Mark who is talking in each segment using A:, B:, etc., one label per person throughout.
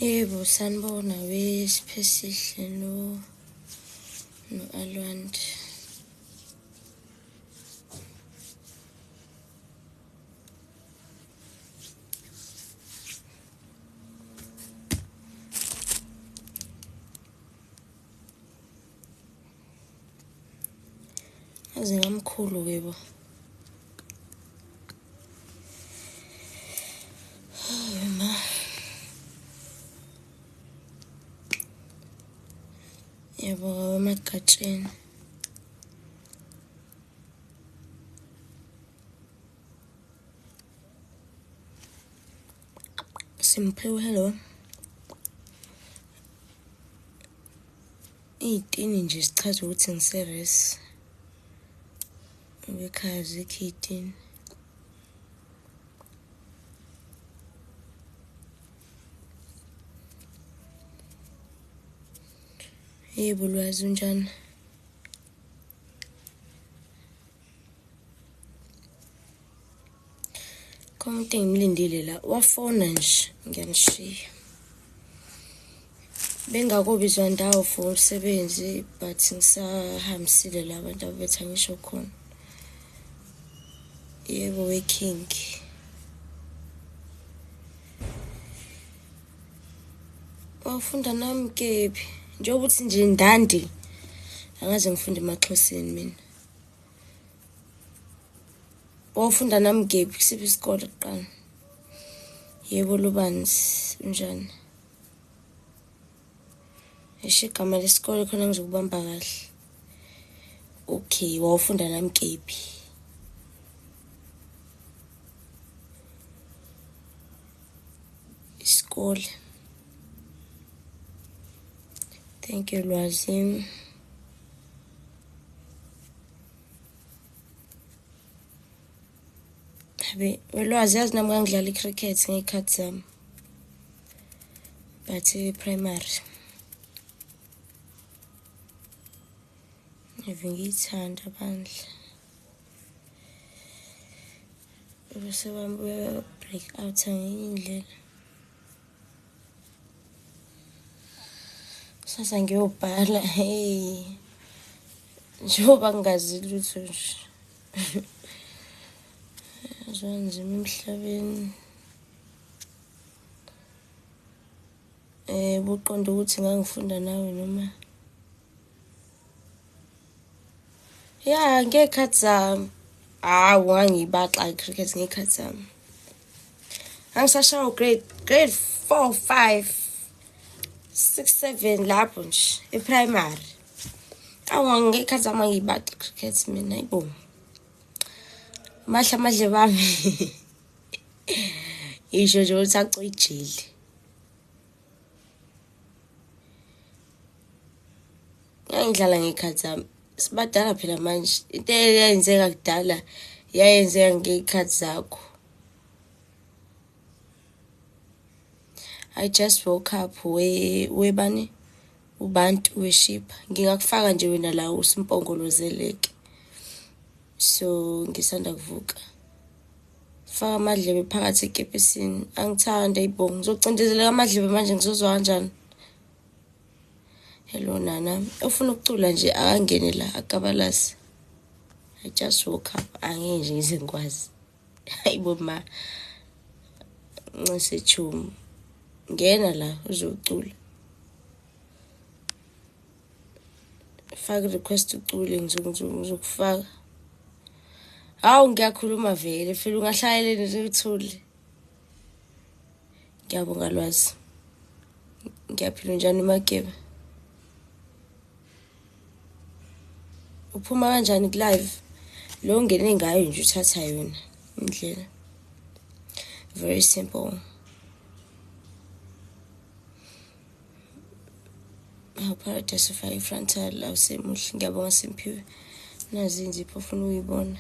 A: Yebo, sanibona weSiphesihle no-Alwande. Aze ngamkhulu-ke bo. Ma. Ngiyabonga wemagatsheni. Simphiwe, hello. Iy'tini nje zichaza ukuthi ngiseres. Ekhaya azikho iy'tini. Yebo Lwazi, unjani? Khona umuntu engimlindile la, wafona nje, ngiyanishiya. Bengakobizwa ndawo for umsebenzi but ngisahambisile la abantu ababethi angisho khona. Yebo we-King. Wafunda nami kephi? Njengoba uthi nje ndandi, angaze ngifunde emaXhoseni mina. Wawufunda nami kephi? Kusiphi isikole kuqala? Yebo Lubanzi, unjani? Esho igama lesikole khona ngizokubamba kahle. Okay, wawufunda nami kephi? Isikole. Thank you Lwazi. Habe, welwazi yazi nami ngangidlala i-cricket ngey'khathi zami. But e-primary. Ave ngiyithanda bandla. Ubuso bami buya-break out ngenye indlela. Sasa ngiyobhala, hey. Njengoba ngingazi lutho nje. Zwanzima emhlabeni. Buqonda ukuthi ngangifunda nawe noma ya ngey'khathi zami. Hawu ngangiyibaxa i-cricket ngey'khathi zami. Ngangisashawa grade 4, 5, 6, 7 lapho nje e-primary. Awu ngey'khathi zami ngangiyibaxa i-cricket mina, hayibo. Mahle amadlebe ami. Isho nje ukuthi acijile. Ngangidlala ngey'khathi zami. Sibadala phela manje. Into eyayenzeka kudala yayenzeka ngey'khathi zakho. I just woke up webani ubantu weshipha. Ngingakufaka nje wena la usimpongolozeleke. So ngisanda kuvuka. Faka amadlebe phakathi ekepisini. Angithandi ayibonga. Ngizocindezeleka amadlebe manje ngizozwa kanjani? Hello Nana. Ufuna ukucula nje akangene la akabalasi. I just woke up. Angeke nje ngize ngikwazi. Hayibo ma. Ncese chumi. Ngena la uzocula. Faka request ucule ngizokufaka. Hawu ngiyakhuluma vele phela ungahlaleleni nje uthule. Ngiyabonga Lwazi. Ngiyaphila njani Mageba? Uphuma kanjani ku live? Lo ongene ngayo nje uthatha yona indlela. Very simple. Hawu Paradise ufake i-frontal awusemuhle. Ngiyabonga Simphiwe. Nazi inzipho ofuna ukuyibona.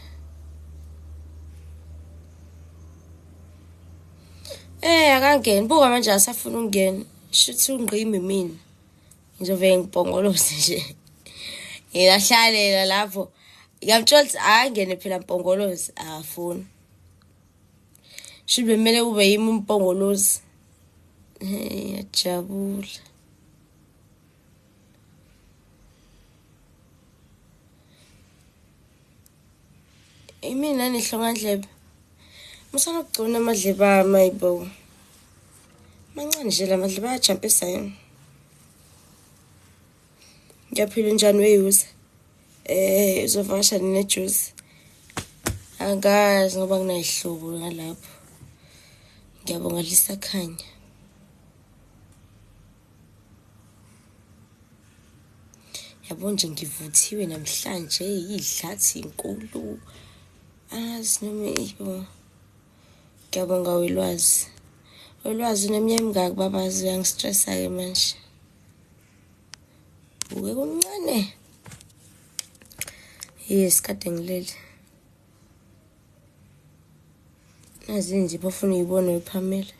A: Akangeni. Buka manje asafuna ukungena. Shuthi ungqimi mina. Ngizovele ngipongolose nje. Ngiyahlalela lapho. Ngiyamtshela ukuthi akangene phela mpongolozi akafuni. Shuthi bekumele kube yimi umpongolozi. Hey, ngiyajabula. Imina nehlongandlebe. Musana ukugcina amadlebe ami ayibo. Mancane nje la madlebe ayajampisa yini. Ngiyaphila njani weyuza? Uzovakasha nejuice. Angazi ngoba nginayihlobo ngalapho. Ngiyabonga lisakhanya. Yabo nje ngivuthiwe namhlanje idlathi inkulu. Angazi noma iyo. Ngiyabonga welwazi. Ulwazi uneminyaka emingaki babazi uyangistressa-ke manje. Buke kuncane. Yes, kade ngilele. Nazi inzipho ofuna uyibone uyiphamela.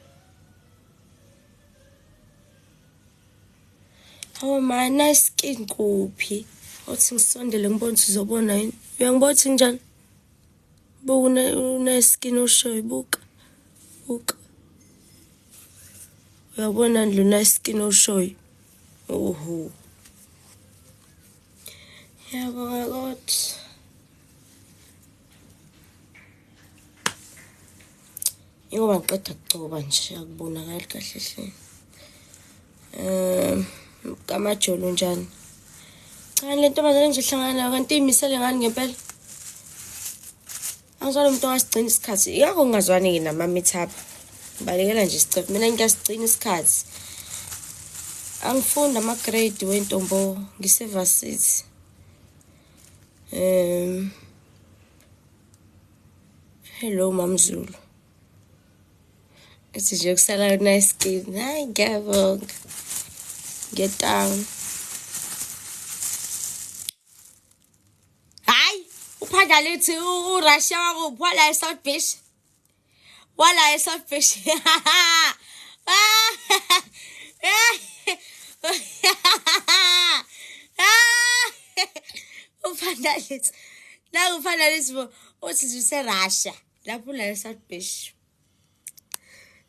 A: Oh my nice skin kuphi? Othi ngisondele ngibone ukuthi uzobona yini. Uyangibona ukuthi njani? Buka une skin oshoyo buka. Buka. Uyabona lo nice skin oshoyo. Oho. Ngiyabonga kodwa. Ingoba ngiqeda kugcoba nje akubonakali kahle hle. Kamajolo njani? Cha le ntombazane nje hlangana nayo kanti iyimisele ngani ngempela? Angizwani umuntu ongasigcina isikhathi. Ingakho ngingazwani-ke nama-meet-up. Ngibalekela nje isicefe. Mina ngiyasigcina isikhathi. Angifundi ama-grade wentombo ngise-varsity. Hello Mamzulu. Ethi nje kusala nice skin. Hayi ngiyabonga. Get down. Hayi, uphanda lithi uRussia wakuphi wala eSouth Beach. Wala eSouth Beach. Uphanda lithi. La uphanda lithi bo uthi nje useRussia. Lapho la eSouth Beach.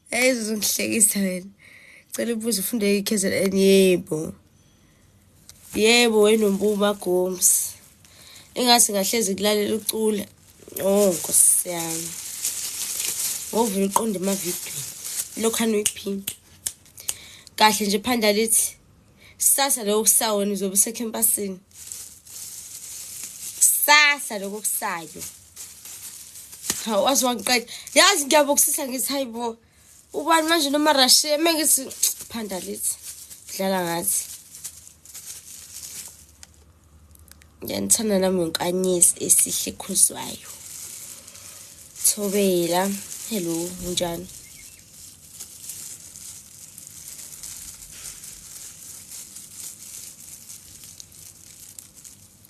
A: Hey uzongihlekisa wena. Cela ubuze ufunde iKZN yebo. Yebo wena uMpuma Gomes. Engathi ngahlezi kulalela ucula. Oh Nkosi yami. Ngovula uqonde emavidweni. Lokhana uyiphinda. Kahle nje phanda lithi sasa lokho kusawona uzobe usekhempasini. Sasa lokho kusayo. Hawu wazi wangiqeda. Yazi ngiyabokusisa ngithi hayibo. Ubani manje noma Russia mengithi phanda lithi dlala ngathi. Ngiyanithanda nami unkanyezi esihle khuzwayo. Thobela, hello, unjani?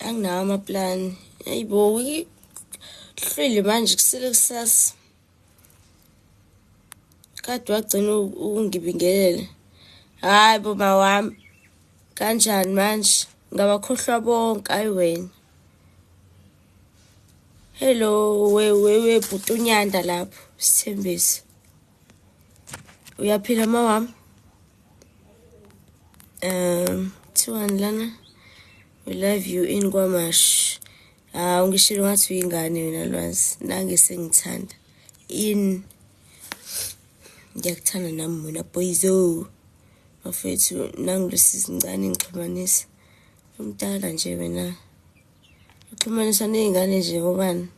A: Anginawo amaplani. Hayibo, hlwile manje kusele kusasa. Kade wagcina ukungibingelela. Hayi bo mawami. Kanjani manje? Ngabakhohlwa bonke ayi wena. Hello we we we bhutunyanda lapho sithembise. Uyaphila mawami? Thiwani lana? We love you in KwaMashu. Ah ungishilo ngathi uyingane wena Lwazi. Nange sengithanda. In ngiyakuthanda nami wena boyzo. Bafethu nangilosizi ncane ngixhumanisa. Umdala nje wena. Uxhumanisa nezingane nje ngobani?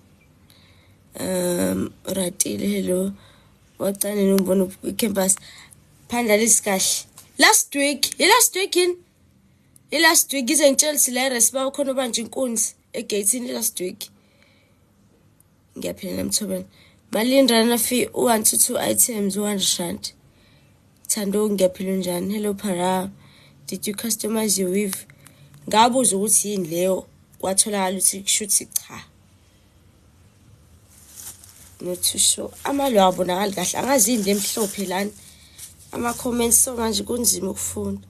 A: Ratile hello. Wacane ngibona icampus. Phanda lisikahle. Last week, i-last week yini? I-last week ngize ngitshela ukuthi la eRes bakhona obanje inkunzi egate-ini last week. Ngiyaphila namthobeni. Malini rana fee u-1 to 2 items u-100 rand. Thando ngiyaphila njani? Hello Para. Did you customize your weave? Ngabuza ukuthi yini leyo kwatholakala ukuthi kushuthi cha. Not too sure. Amalo abonakali kahle. Angazi yini lemhlophe lana. Ama comments so manje kunzima ukufunda.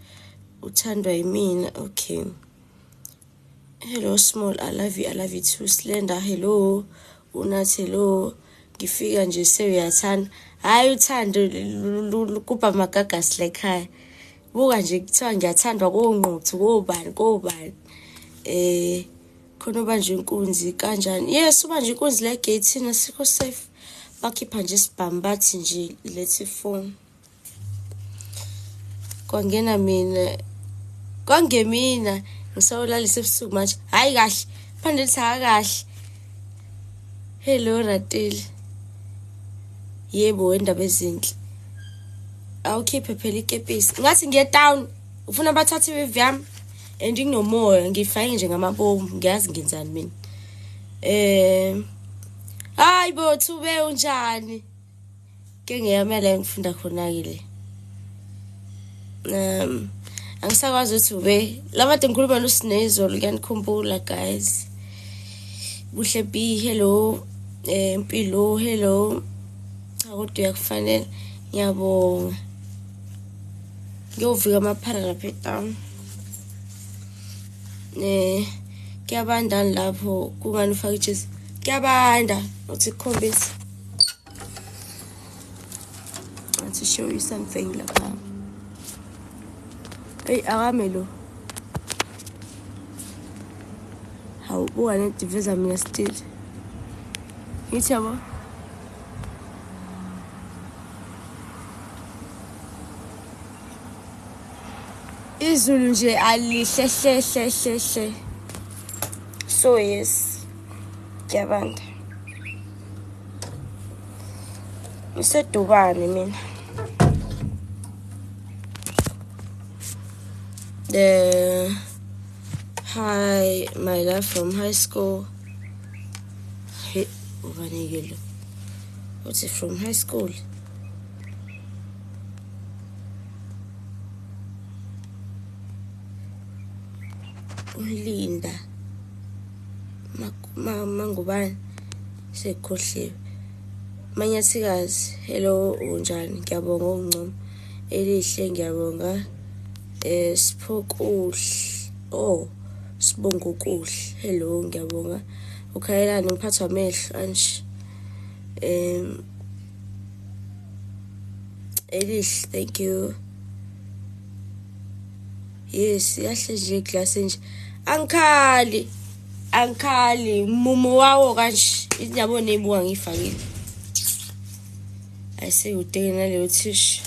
A: Uthandwa yimina. Okay. Hello small, I love you, I love you too. Slender, hello. Unathi hello. Ngifika nje sewuyathanda. Hhayi uthando lugubha amagagasi la ekhaya. Buka nje kuthiwa ngiyathandwa koNquthu, kobani, kobani. Khona obanjwe inkunzi kanjani? Yes, ubanjwe inkunzi la egeyithini, asikho safe. Bakhipha nje isibhamu bathi nje letha ifoni. Kwangena mina, kwangemina ngisayolalisa ebusuku manje. Hhayi kahle, phande lithi akakahle. Hello Ratile. Yebo, wendaba ezinhle. Awukhiphe phela ikepisi. Ngathi ngiye town, ufuna bathathe iweave yami and nginomoya, ngiyifake nje ngamabomu, ngiyazi ngenzani mina. Hayi bo Thube unjani? Ke ngiyame la ngifunda khona ke le. Angisakwazi ukuthi ube laba ngikhuluma noSinezolo, kuyanikhumbula guys. Buhle B, hello. Mpilo, hello. Cha kodwa uyakufanele. Ngiyabonga. Ngiyovika amaphara lapha etown. Kuyabanda lapho kungani ufake ijezi? Kuyabanda, uthi kukhombisa. I want to show you something lapha. Hey, akame lo. Hawu, buka lento iveza mina still. Ngithi yabo. Izulu nje alihle hle hle hle hle. So yes. Kuyabanda. Ngisedubane mina. The hi my love from high school. Hey, ubani lo? Uthi from high school. Ulinda mangubani sekhohliwe. Manyathikazi, hello, unjani? Ngiyabonga ukuncoma. Elihle, ngiyabonga. Siphokuhle. Oh, Sibongokuhle. Hello, ngiyabonga. Ukhayelani ngiphathwa amehlo anje. Elihle, thank you. Yes, yahle nje glass nje. Angikhali. Angikhali mumo wawo kanje. Yabona ibuka ngifakile. Ayisekude naleyo tissue.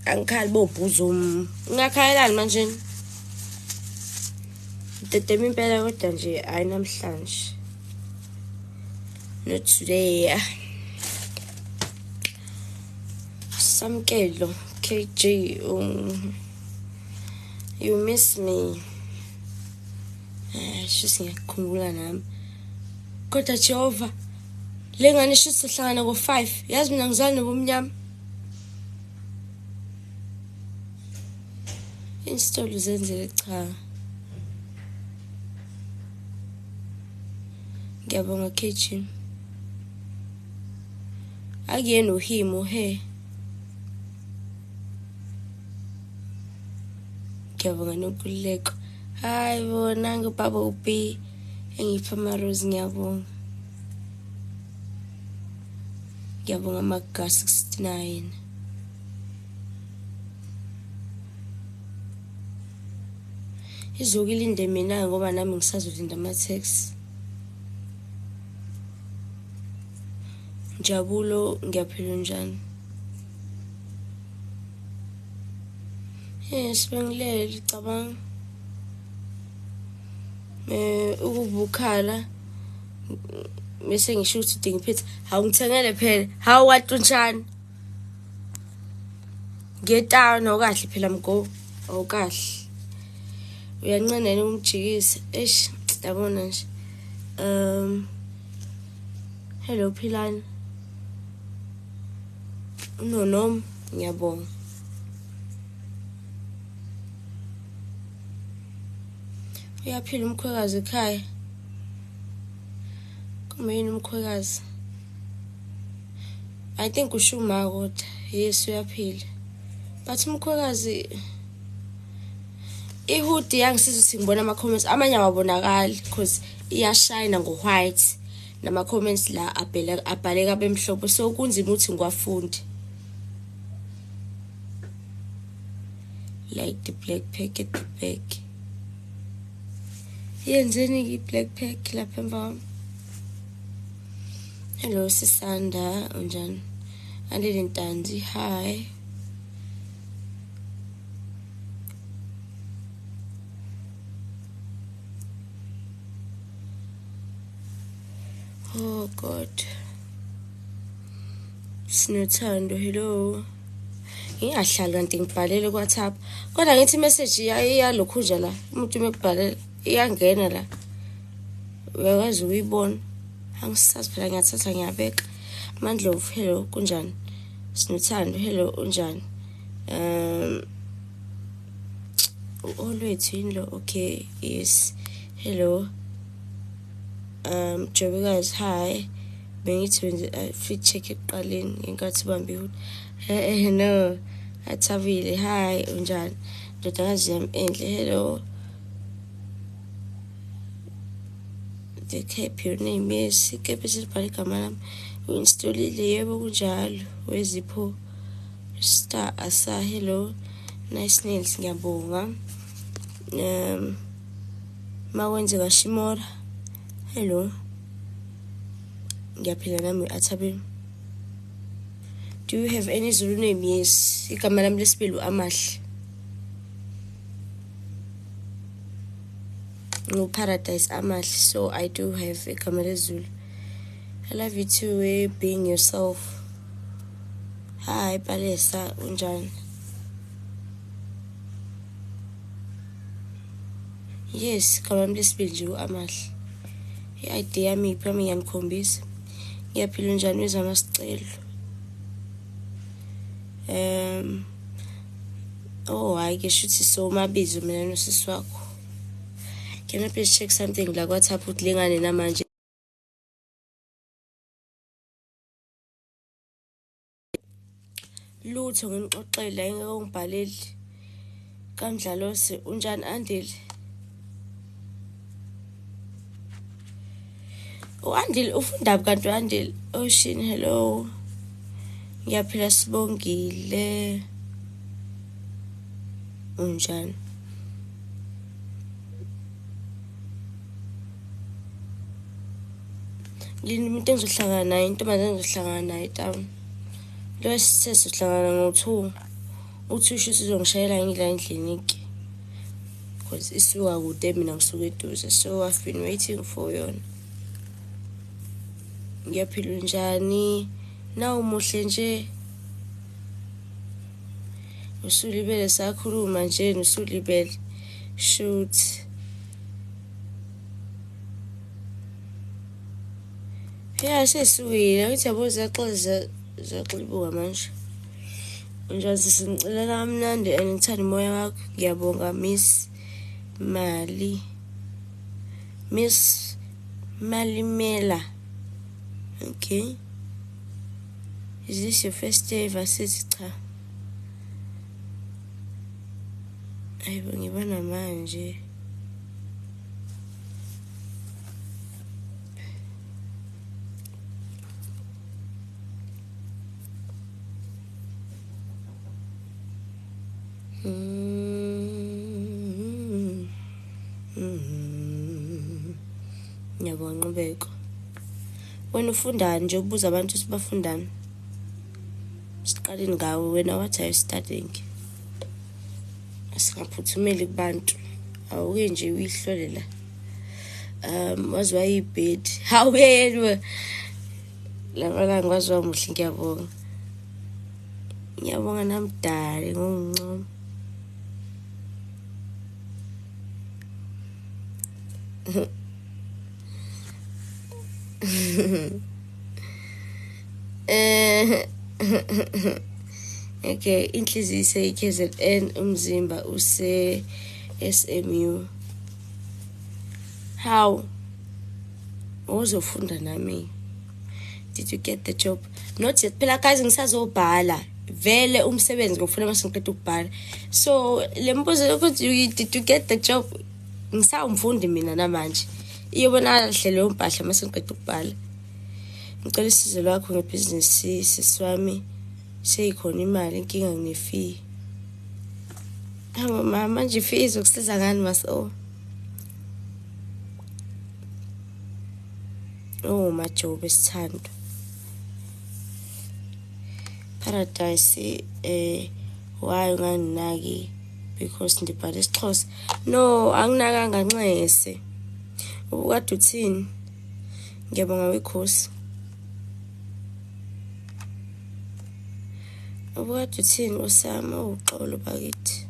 A: Angikhali bobhuzum. Ngingakhalelani manje? Ngidedema impela kodwa nje hayi namhlanje. Not today. Samkelo KG, you miss me. Shuthi ngiyakukhumbula nami. Kodwa Jehova, le ngane shuthi sihlangana ngo-5. Yazi mina ngizwana nobumnyama. Install uzenzele cha. Ngiyabonga KG. Akuyena uhimo he. Ngiyabonga Nonkululeko. Hayi bo, nangu baba uB engipha ama-rose, ngiyabonga. Ngiyabonga Maga 69. Izoke ilinde mina ngoba nami ngisazolinda ama-taxi. Njabulo, ngiyaphila njani? Yes, bengilele cabanga. Ukubukhala bese ngisho ukuthi udinga ipizza. Hawu ngithengele phela. Hawu watunjani? Ngiyetown awukahle phela mgo. Awukahle. Uyancenela umjikise. Eish, yabona nje. Hello Philani. Unonom, ngiyabonga. Uyaphila umkhwekazi ekhaya? Kuma yini umkhwekazi? I think usho uma kodwa. Yes, uyaphila. But umkhwekazi ihoodie yangisiza ukuthi ngibone ama-comments amanye awabonakali because iyashayina ngo-white. Nama-comments la abhaleka bemhlophe, so kunzima ukuthi ngiwafunde. Like the black pack at the back. Yenzeni i-black pack lapha emva kwami? Hello Sisanda, unjani? Andile Ntanzi, hi. Oh God. Sinothando, hello. Ngingahlali kanti ngibhalele ku-WhatsApp. Kodwa ngithi message iyalokhu nje la. Umuntu uma ekubhalela iyangena la. Uyakwazi ukuyibona. Angisazi phela, ngiyathatha ngiyabeka. Mandlovu, hello, kunjani? Sinothando, hello, unjani? Olwethu yini lo? Okay, yes. Hello. Jobikazi, hi. Bengithi wenze fit check ekuqaleni ngenkathi ubambe ihudu. No. Athabile, hi, unjani? Ndodakazi yami enhle, hello. The cap your name, yes. Ikephe esibhala igama lami. U-installile, yebo kunjalo. Wezipho star asa, hello. Nice nails, ngiyabonga. Makwenzeka Shimora, hello. Ngiyaphila nami Athabile. Do you have any Zulu name? Yes. Igama lami lesibili Amahle. No Paradise Amahle, so I do have igama lesiZulu. I love you too, being yourself. Hi Palesa, unjani? Yes, igama lami lesibili nje u-Amahle. I-ID yami iphi yami ngiyanikhombisa. Ngiyaphila, unjani wezama sicelo? Oh hayi ke shuthi so mabizo mina nosisi wakho. Can I please check something la ku-WhatsApp ukuthi lengane namanje lutho nginixoxele ngeke ungibhaleli. Kamdlalose, unjani Andile? U-Andile ufunda kanti u-Andile? Ocean, hello. Ngiyaphila Sibongile. Unjani? Ngilinde umuntu engizohlangana naye, intombazane engizohlangana naye etown. Lo esithe sizohlangana ngo-2. Uthi usho ukuthi uzongishayela ngila endlini ke. Because isuka kude, mina ngisuka eduze. So I've been waiting for yona. Ngiyaphila, unjani? Nawu muhle nje. Usulibele sakhuluma nje, usulibele. Shoot. Ya sesukile, ngithi yabo ziyaxoza ziyaxilibuka manje. Unjani sisi, ngicelela kamnandi and ngithanda umoya wakho. Ngiyabonga Miss Mali. Miss Malimela. Okay. Is this your first day varsity? Cha. Ayibo ngibona manje. Ngiyabonga Nqubeko. Wena ufundani nje, ubuza abantu ukuthi bafundani? Siqaleni ngawe wena, what are you studying? Asingaphuthumeli kubantu. Awuke nje uyihlole la. Waziwa yibhedi. Hawu yena. Lamalanga waziwa muhle, ngiyabonga. Ngiyabonga namdali ngokungincoma. Okay, inhliziyo ise-KZN, umzimba use SMU. How? Uzofunda nami. Did you get the job? Not yet. Phela guys, ngisazobhala. Vele umsebenzi ngofuna mase ngiqeda ukubhala. So le mbuzo yokuthi did you get the job, ngisawumfundi mina namanje. Iyobonakala kahle leyo mpahla mase ngiqeda ukubhala. Ngicela usizo lwakho ngebhizinisi sisi wami, seyikhona imali, inkinga ngine-fee. Hawu mama, manje i-fee izokusiza ngani maso? Oh majobe sithando. Paradise why unganginaki because ndibhala isiXhosa? No, anginakanga nxese. Ubukade uthini? Ngiyabonga wekhosi. Ubukade uthini Osama? Uxolo bakithi.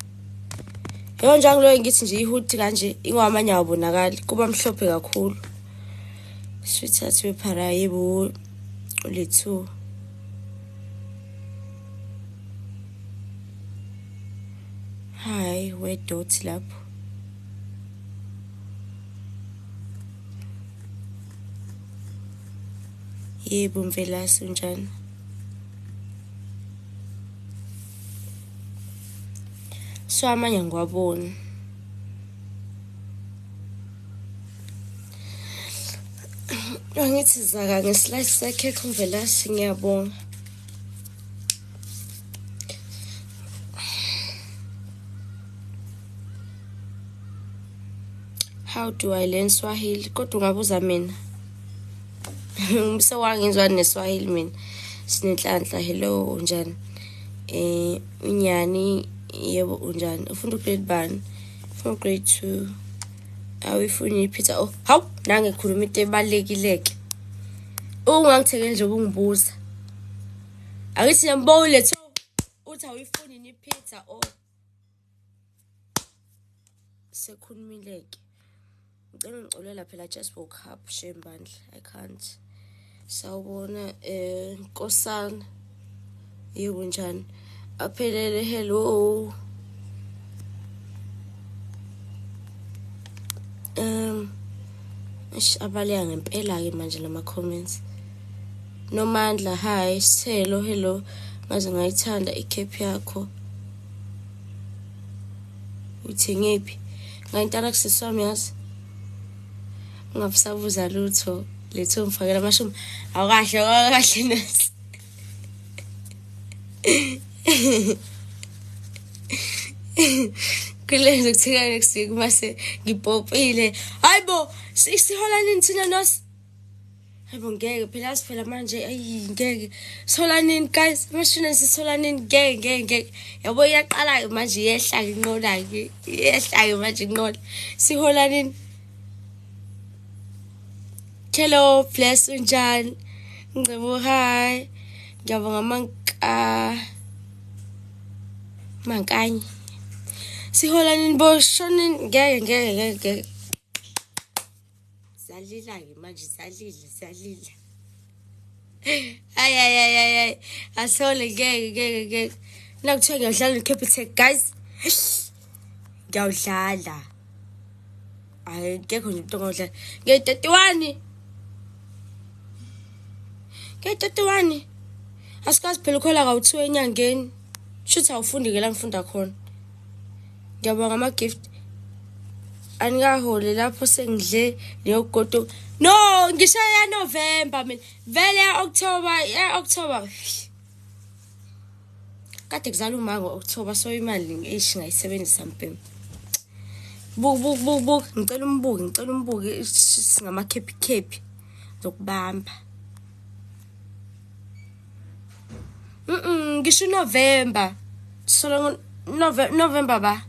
A: Yebo nje angiloye ngithi nje ihood kanje ingwamanye awabonakali kuba mhlophe kakhulu. Sweetheart wephara yebo lethu. Hi, wedot lapho. Yebo Mvelase unjani? So amanye angiwaboni. Angithi zaka ngeslice sekhekhe uMvelase, ngiyabonga. How do I learn Swahili? Kodwa ungabuza mina. Umsewangizwa neSwahili mina. Sinenhlanhla, hello unjani? Unyani, yebo unjani? Ufunda grade bani? Ufunda grade 2. Awuyifuni ipizza? Oh, hawu, nange ngikhuluma into ebalulekile ke. Ungangithekeli nje ukungibuza. Akithi ngiyambona lethu uthi awuyifuni ipizza. Oh. Sekhulumile ke. Ngicela ungicolela phela, I just woke up, shame bandla, I can't. Sawubona Nkosana. Yebo njani? Aphelele, hello. Abaleka ngempela ke manje lama comments. Nomandla, hi. Sithelo, hello. Ngaze ngayithanda icape yakho. Uthengephi? Ngayintana kusisi wami yazi. Ungabusabuza lutho. Lethu ngifakela amashumi. Awukahle, awukahle nasi. Kule ngizokuthenga next week mase ngipopile. Hayibo, sihola nini thina nos? Hayibo ngeke phela siphela manje, ayi ngeke. Sihola nini guys? Amashumi sihola nini? Ngeke ngeke ngeke. Yabo iyaqala manje iyehla inqola ke. Iyehla manje inqola. Sihola nini? Hello, bless unjani? Ngcebo hi. Ngiyabonga manka. Mankanye. Sihola nini bo shonini? Ngeke ngeke ngeke. Zalila ke manje, zalila, zalila. Ay ay ay ay ay. Asole ngeke ngeke ngeke. Nakuthiwa ngiyadlala neCapitec guys. Ngiyawudlala. Hayi ngekho nje umuntu ongadlala. Nge-31. Nge-31. Asikazi phela ukhola kawu-2 enyangeni. Shuthi awufundi ke la ngifunda khona. Ngiyabonga ama gift. Anikaholi lapho sengidle leyogodo. No, ngisho ya November mina. Vele ya October, ya October. Kade kuzala uma ngo-October, so imali eish ngayisebenzisa mpempe. Buku buku buku buku, ngicela umbuke, ngicela umbuke singama kepi kepi zokubamba. Ngisho November. So November ba.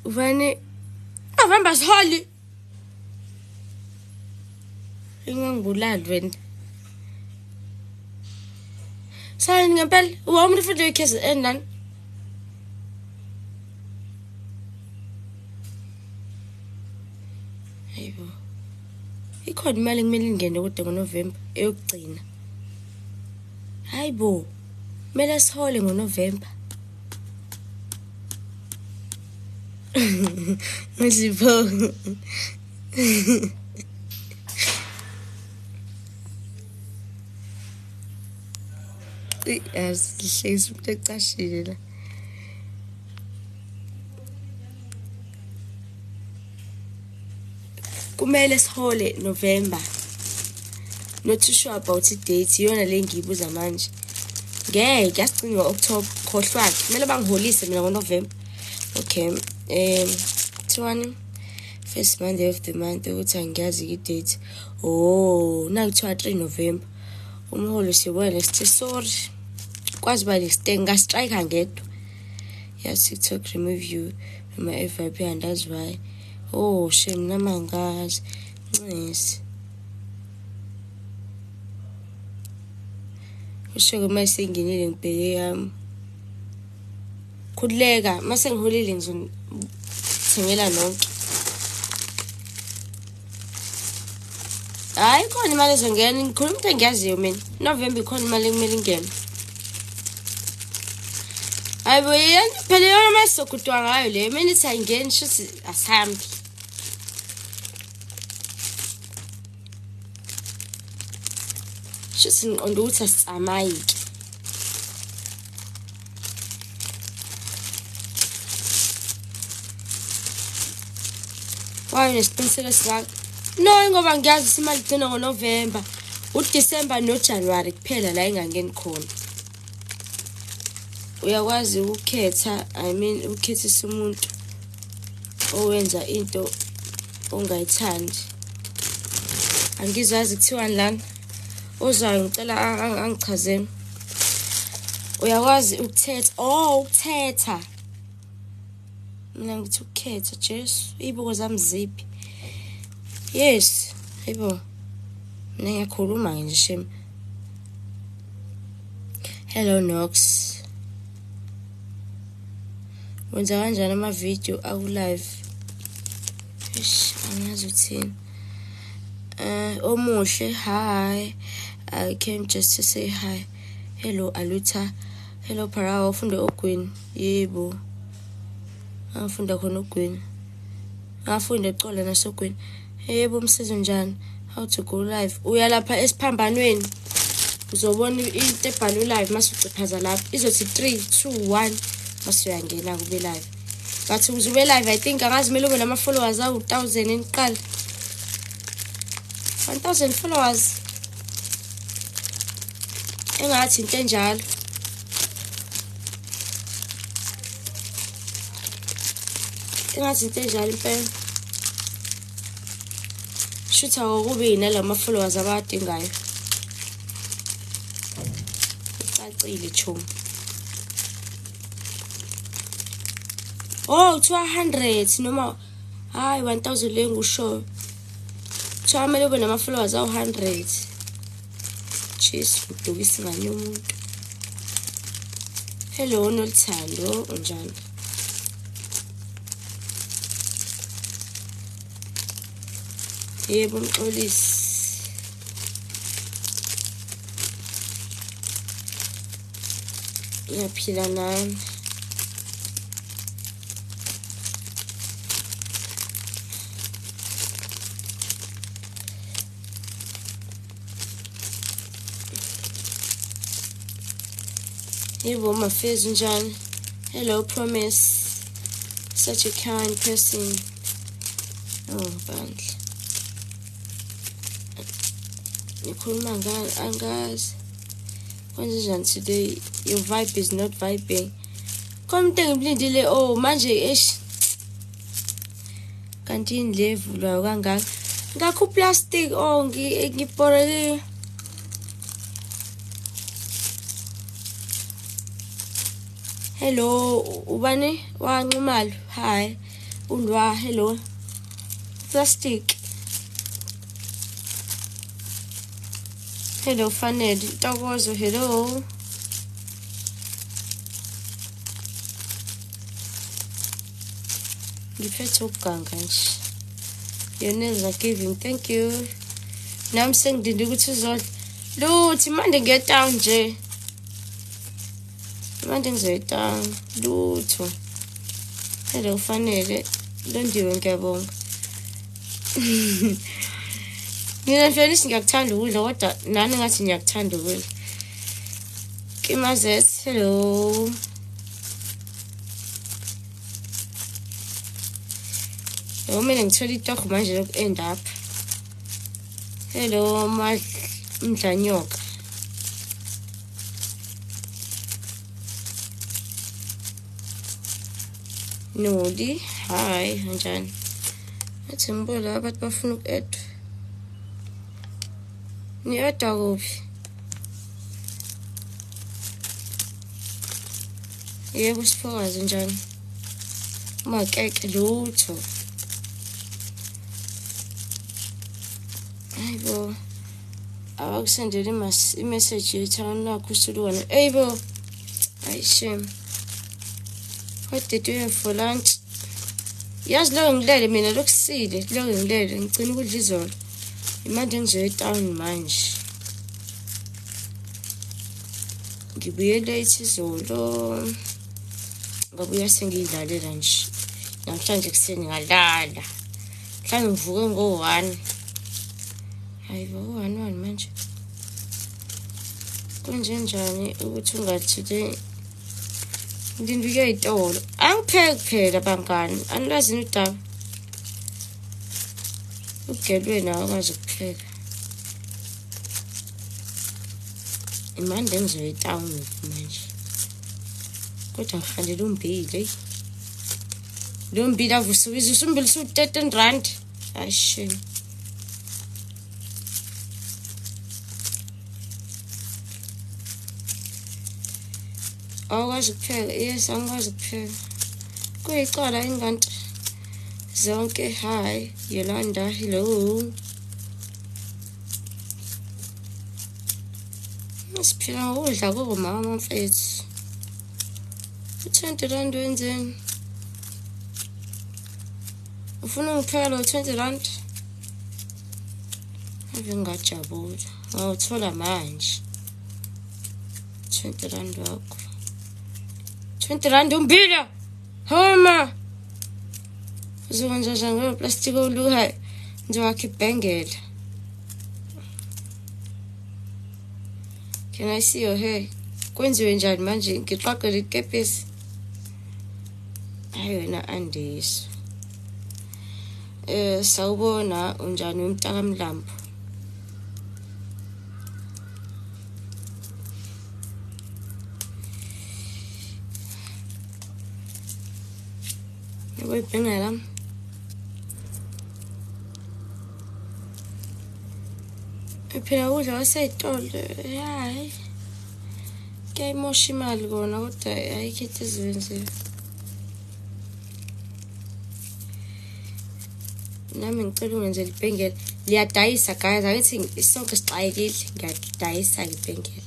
A: Uvane November siholi. Ingangibulali wena. Sani ngempela, umuntu futhi uyiKZN nani? Hayibo. Ikhona imali ekumele ingene kodwa ngoNovember eyokugcina. Hayibo. Kumele sihole ngoNovember. Ngizipho. Asihlezi umuntu ecashile la. Kumele sihole November. Not too sure about i-date, iyona le ngiyibuza manje. Ngeke asigcine ngo-October, khohlwa-ke. Kumele bangiholise mina ngoNovember. Okay, kuthiwani? First Monday of the month, ukuthi angiyazi i-date. Oh, nakuthiwa 3 November. Umholo siyobona next year. Sorry. Kwazi uba next year ngingastrike ngedwa. Yeah, TikTok remove you from my FYP and that's why. Oh, shame nami angazi. Ncesi. Usho-ke uma sengingenile ngibheke yami. Khululeka, uma sengiholile ngizonithengela nonke. Hayi, ikhona imali ezongena, ngikhuluma into engiyaziyo mina. November ikhona imali ekumele ingene. Hayi bo, yena phela yona uma sizogudwa ngayo le, mina ithi ayingeni shuthi asihambi. Shuthi ngiqonda ukuthi asitsamayi-ke. Why unesiqiniseko esingaka? No, ngoba ngiyazi ukuthi imali igcina ngoNovember, uDisemba noJanuwari kuphela la ingangeni khona. Uyakwazi ukukhetha, I mean ukukhethisa umuntu owenza into ongayithandi. Angizwazi kuthiwani lana. Ozwayo ngicela angichazele. Uyakwazi ukuthetha, oh ukuthetha. Mina ngithi ukukhetha, Jesu, iy'buko zami ziphi? Yes, hayibo. Mina ngiyakhuluma nje shame. Hello Nox. Wenza kanjani ama-video aku-live? Eish, angazi uthini. Omuhle, hi. I came just to say hi. Hello Aluta. Hello Pharaoh, ufunde ogwini. Yebo. Ngafunda khona ogwini. Ngafunda ecola nasogwini. Yebo umsizi njani? How to go live. Uya lapha esiphambanweni. Uzobona into ebhalwe live mase uciphaza lapho. Izothi 3 2 1 mase uyangena kube live. But ukuze ube live I think angazi kumele ube nama followers awu 1000 eniqala. 1000 followers. Engathi into enjalo. Engathi into enjalo impela. Shutha ngokubi nalama followers abawadingayo. Ucacile chomi. Oh, 200 noma hayi 1000 le ngisho. Kuthiwa kumele ube nama followers awu 100. Jesu, udukisa nganye umuntu. Hello Noluthando, unjani? Yebo Mxolisi. Ngiyaphila nami. Yebo Mafezi unjani? Hello Promise. Such a kind person. Oh bandla. Nikhuluma ngani angazi. Kwenzenjani today? Your vibe is not vibing. Khona umuntu engimlindile, oh manje eish. Kanti yini le evulwayo kangaka? Ngakho uplastic, oh ngibhorekile. Hello, ubani? Wanxumalo. Hi. Ulwa, hello. Plastic. Hello Fanele, Ntokozo, hello. Ngiphethe ukuganga nje. Your nails are giving, thank you. Nami sengilinde ukuthi uzodla. Luthi manje ngiye town nje. Manje ngizoya town. Lutho. Hello Fanele, Londiwe ngiyabonga. Mina mfana ngiyakuthanda ukudla kodwa nani ngathi ngiyakuthanda ukudla. Kimazet, hello. Yabo mina ngithola itoho manje loku end up. Hello Umdlanyoka. Noli, hi, kanjani? Athi ngibuke la abantu bafuna uku-add. Ni-adda kuphi? Yebo, Siphokazi, njani? Makeke lutho. Hayibo. Abakusendele imeseji yethi awunakho usulukwane. Eyibo. Hayi shame. What did you have for lunch? Yazi lokho ngilele mina lokusile, lokho ngilele ngicina ukudla izolo. Imanje ngizoya etown manje. Ngibuye late izolo. Ngabuya sengiyidlalela nje. Namhlanje ekuseni ngalala. Mhlawumbe ngivuke ngo-1. Hayibo, u-1 wani manje? Kwenze njani ukuthi ungathule ngilinde ukuya ey'tolo? Angipheki phela bangani, anilazi yini udaba? Ugelwe nawe akwazi ukupheka. Imande ngizoya etawuni manje. Kodwa ngifanele umbili, eyi. Lo mbili avusubiza usumbili usu-13 rand. Hayi shame. Awukwazi ukupheka? Yes, angikwazi ukupheka. Kuyicala ingane zonke. Hi, Yolanda, hello. Siphila ngokudla komama mfethu. U-20 rand wenzeni? Ufuna ungipheka lo 20 rand? Ave ngingajabula. Ngawuthola manje. 20 rand wakho. 20 rand umbila. Homa. Uzokwenza njani ngalo plastic oluhayo? Ngizokwakha ibhengela. Can I see your hair? Kwenziwe njani manje? Ngiqaqele ikepisi. Hayi wena Andiso. Sawubona unjani umntakamlambo? Yabo ibhengela. Phela ukudla kwasey'tolo, hayi. Kuyayimosha imali kona kodwa ayikho into ezoyenziwa. Nami ngicela ungenzele ibhengela. Liyadayisa guys, angithi sonke sixakekile, ngiyadayisa-ke ibhengela.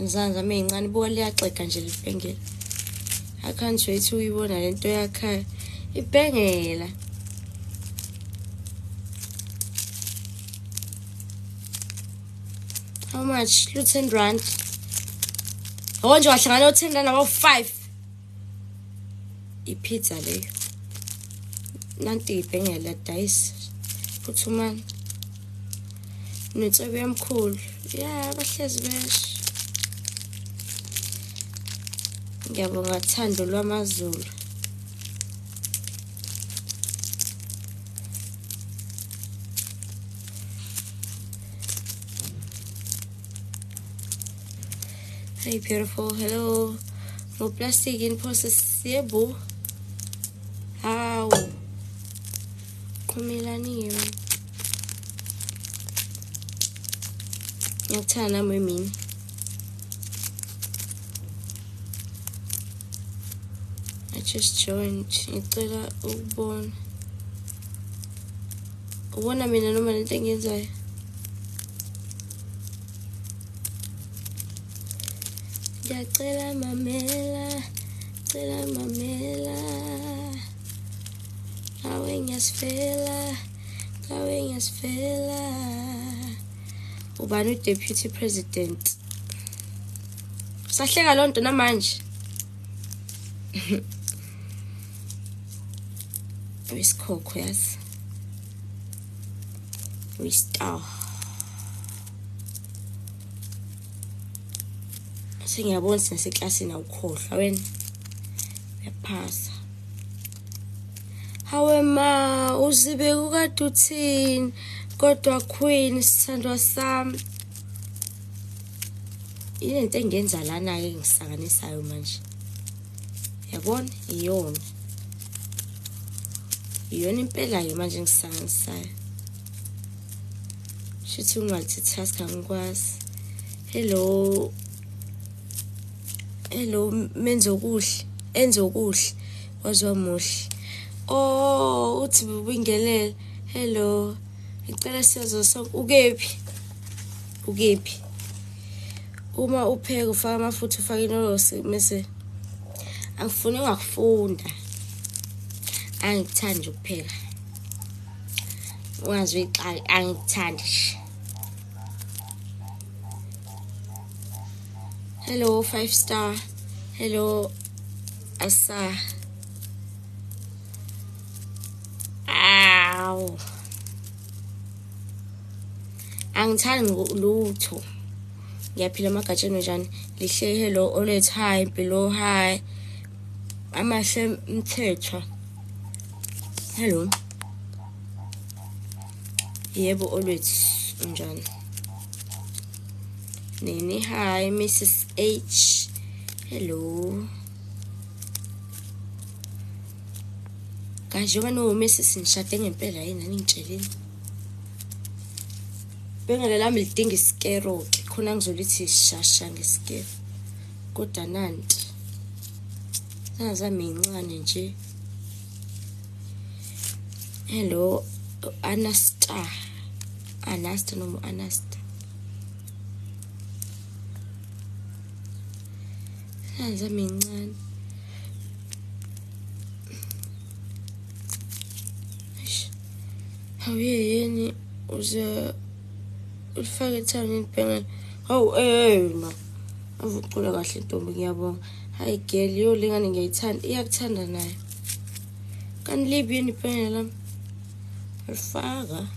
A: Izandla zami ey'ncane, buka liyaxega nje leli bhengela. I can't wait ukuyibona lento yakhayo. Ibhengela. How much? Lu 10 rand. Yabo nje wahlangana u-10 rand abo-5. I-pizza leyo. Nanti ibhengela dayisa. Phuthumani. Nenswebe yamkhulu. Ya, bahlezi besho. Ngiyabonga thando lwamaZulu. Hey beautiful, hello. Ngo-plastic in process yebo. Hawu. Qhumelaniwe. Ngiyakuthanda nami emini. I just joined. Ngicela ukubona. Ubona mina noma lento engiyenzayo? Ngiyacela mamela, cela mamela. Nawe ngiyasifela, nawe ngiyasifela. Ubani u-deputy president? Sahleka loo nto namanje. Uyisikhokho yazi. Uyi-star. Sengiyabona sineseklasini awukhohlwa wena. Uyaphasa. Hawe ma, uzibe kukade uthini kodwa queen sithandwa sami. Yini into engenza lana-ke engisanganisayo manje? Yabona, iyona. Iyona impela-ke manje engisanganisayo. Shuthi u-multitask angikwazi. Hello. Hello Menzokuhle, Enzokuhle, waziwa muhle. Oh, uthi bubingelele. Hello. Ngicela sizo sonke. Ukephi? Ukephi? Uma upheka ufaka amafutha ufake inolosi mese angifuni ungakufunda. Angikuthandi ukupheka. Ungaze uyixake, angikuthandi nje. Hello 5 star. Hello Asa. Aw. Angithandi lutho. Ngiyaphila amagatsheni njani? Lihle hello Olet hi Mpilo hi. Amahle Mthethwa. Hello. Yebo Olwethu unjani? Nini hi Mrs H. Hello. Kanje njengoba no Mrs nishade ngempela yini aningitshelile. Bengele lami lidinga isikero ke khona ngizolithi shasha ngesikero. Kodwa nanti. Zami incane nje. Hello Anasta. Anasta noma Anasta. Zami incane. Hawu yini uze ulifake ethangeni ibhengela. Hawu ma. Avucula kahle ntombi ngiyabonga. Hayi girl yo lengane ngiyayithanda, iyakuthanda nayo. Kanti libi yini ibhengela lami? Ulifaka.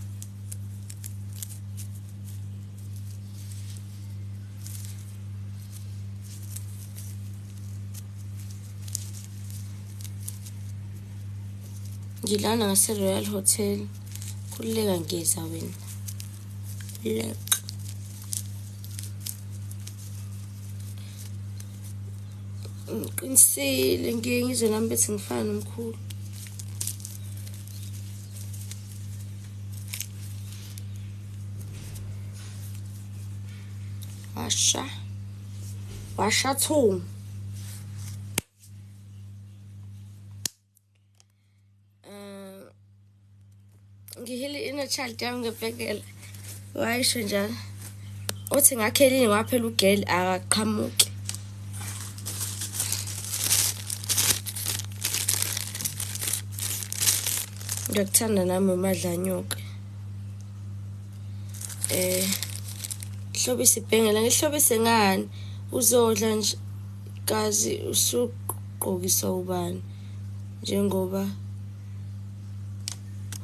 A: Ngilana ngase Royal Hotel. Khululeka ngiyeza wena. Leka. Ngiqinisile ngiye ngizwe nami bethi ngifana nomkhulu. Washa. Washa two. Ngihile inner child yami ngebhekela. Wayisho njalo. Uthi ngakhelini waphela ugirl akaqhamuki. Ngiyakuthanda nami umadlanyoka. Hlobisa ibhengela, ngihlobise ngani? Uzodla nje kazi usugqokisa ubani njengoba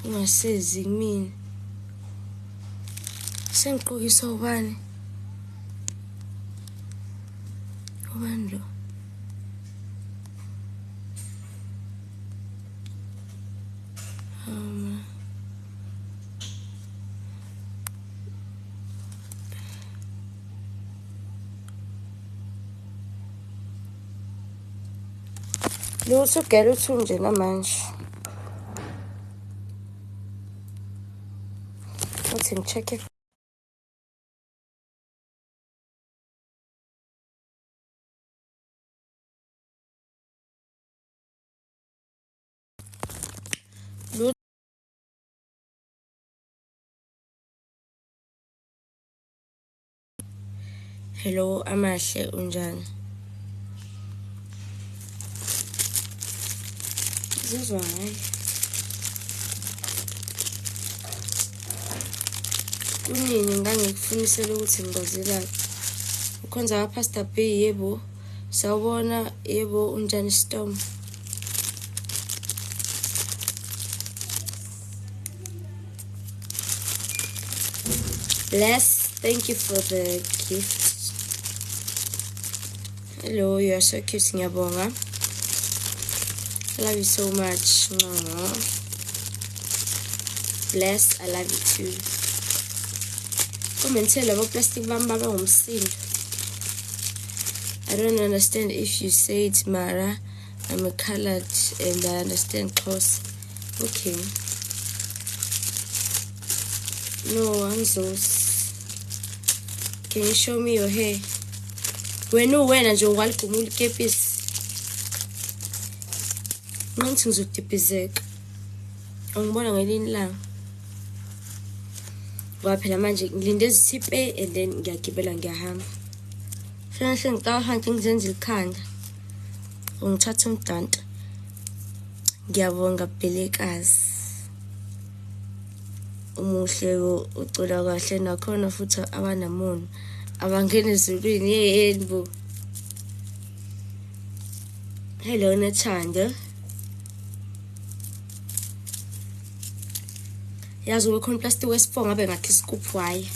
A: ungasezi kumina. Sengigqokisa ubani? Ubani lo? Lutho ugela uthi nje namanje. Uthi ngi-check-e. Hello Amahle unjani? Zizwa ngayo. Kunini ngangikufunisela ukuthi ngikwazelaphi. Ukhonza kaPastor B yebo. Sawubona yebo unjani Storm? Bless, thank you for the gift. Hello, you are so cute, ngiyabonga. I love you so much. Aww. Bless, I love you too. Commentele labo plastic bami baba ngumsindo. I don't understand if you say it, Mara. I'm a colored and I understand Xhosa. Okay. No, angizos. Can you show me your hair? Wena uwena nje ungaligumula ikepisi. Ngithi ngizodibhizeka. Angibona ngelinye ilanga. Ngoba phela manje ngilinde zithipe and then ngiyagibela ngiyahamba. Sengahle ngicabanga ngizenza ikhanda. Ungithatha umdanto. Ngiyabonga Bhelekazi. Umuhle ucula kahle nakhona futhi abanamona. Abangena ezulwini yeyeni bo. Hello Nethando. Yazi ube khona plastic wesi-4 ngabe ngakhe iscoop wire.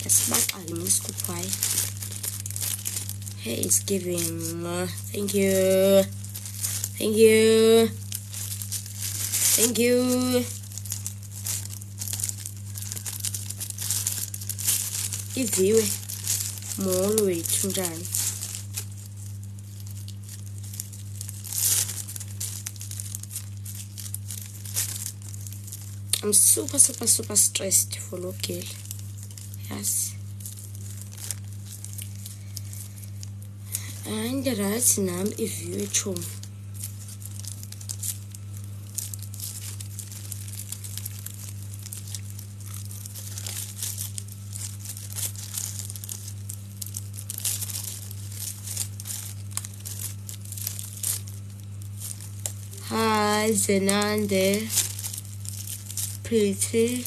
A: Yasibaxa-ke mina iscoop wire. Hey, it's giving. Thank you. Thank you. Thank you. Iviwe. Molo wethu njani? I'm super, super, super stressed for lo girl. Yes. And right now, if you chum. Hi, Zenande. Pretty.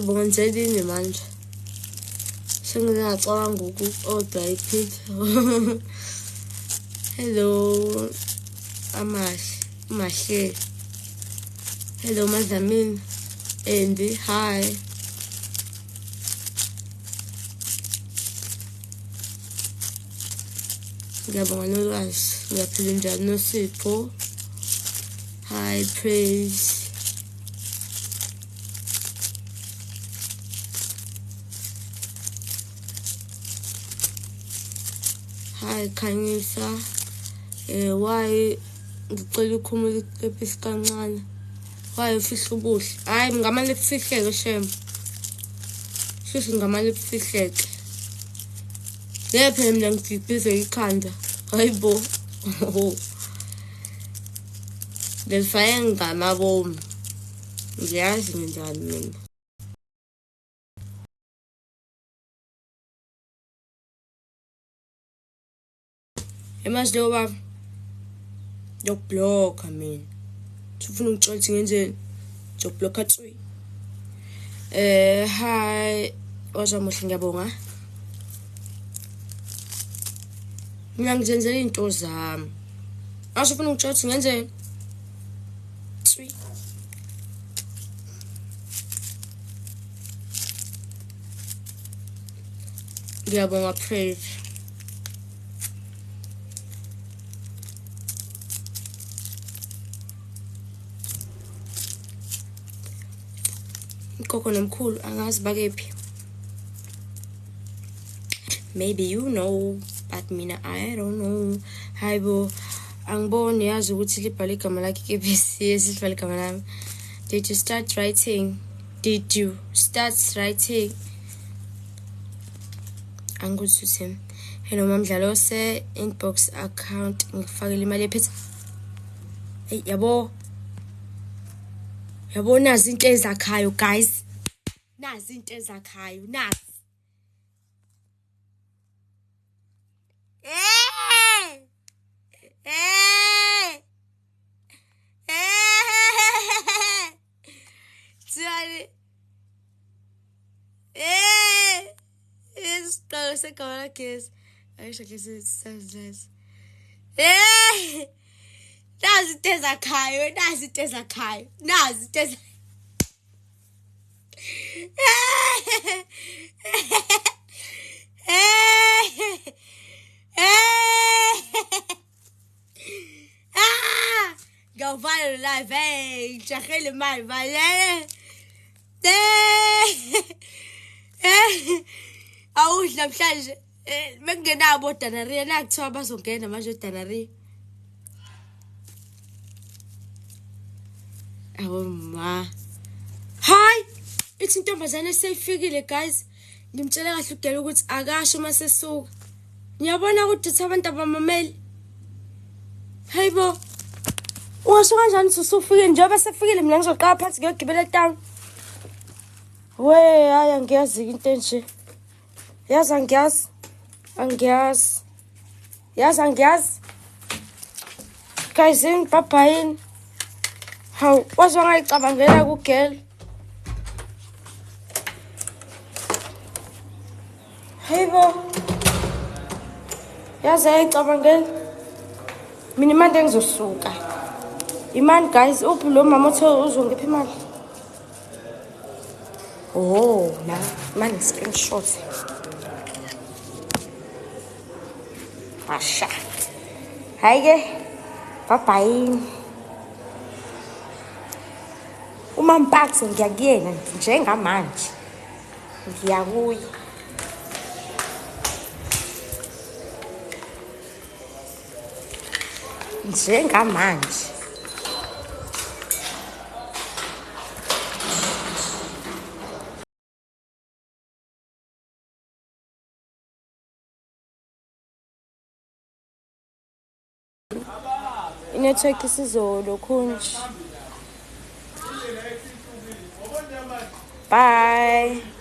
A: Bonzeni manje. Sengiyacabanga uku-order i-pizza. Hello, Amahle. Mahle. Hello, Madlamini. Andy, hi. Ngiyabonga nolwazi. Ngiyaphila njani Nosipho? Hi, Praise. Hi, Khanyisa. Why ngicela ukhumula ikepisi kancane? Why ufihla ubuhle? Hayi, ngamane kufihleke shem. Shuthi ngamane kufihleke. Ngeke phela mina ngidibhize ikhanda. Hayibo. Ngilifake ngamabomu. Ngiyazi nginjani mina. Emazi lo baba. Ngiyokubhlokha mina. Ufuna ungitshela ukuthi ngenzeni? Ngiyokubhlokha tswi. Hi. Wazamuhle ngiyabonga. Mina ngizenzela izinto zami. Asufuna ungitshela ukuthi ngenzeni? Tswi. Ngiyabonga Praise. Gogo nomkhulu angazi bakephi. Maybe you know, but mina I don't know. Hayibo, angiboni yazi ukuthi libhale igama lakhe KBC, esibhale igama lami. Did you start writing? Did you start writing? Angikuthi hello Mamdlalose inbox account ngikufakele imali ephethe. Hey yabo. Yabo nazi into ezakhayo guys. Nazi into ezakhayo, nazi. Isiqalo segama lakhe ayisho ke sisazes. Eh! Nazi into ezakhayo, nazi into ezakhayo, nazi into eza Ngiyawuvala lo live, hey, ngijahele imali manje. Awudla namhlanje bekungenabo oDanaria, la kuthiwa bazongena manje oDanaria. Awu ma. Hayi, ithi intombazane seyifikile guys. Ngimtshela kahle ugela ukuthi akasho uma sesuka. Ngiyabona ukuthi abantu abamameli. Hayibo. Ungasho kanjani ukuthi usufikile njengoba sefikile mina ngizoqala phansi ngiyogibela etown. We, hayi angiyazi into enje. Yazi angiyazi. Angiyazi. Yazi angiyazi. Guys, bye-bye. Hawu, waze wangayicabangela kugirl. Hayibo. Yazi ayicabangela. Mina imali engizosuka. Imali guys, uphi lo mama othe uzongipha imali? Oh, na, manje screenshot. Asha. Hayi ke. Bye bye. Uma mpathe ngiyakuyena njengamanje. Ngiyakuye. Njengamanje. Inetwork isizolokhu nje. Bye.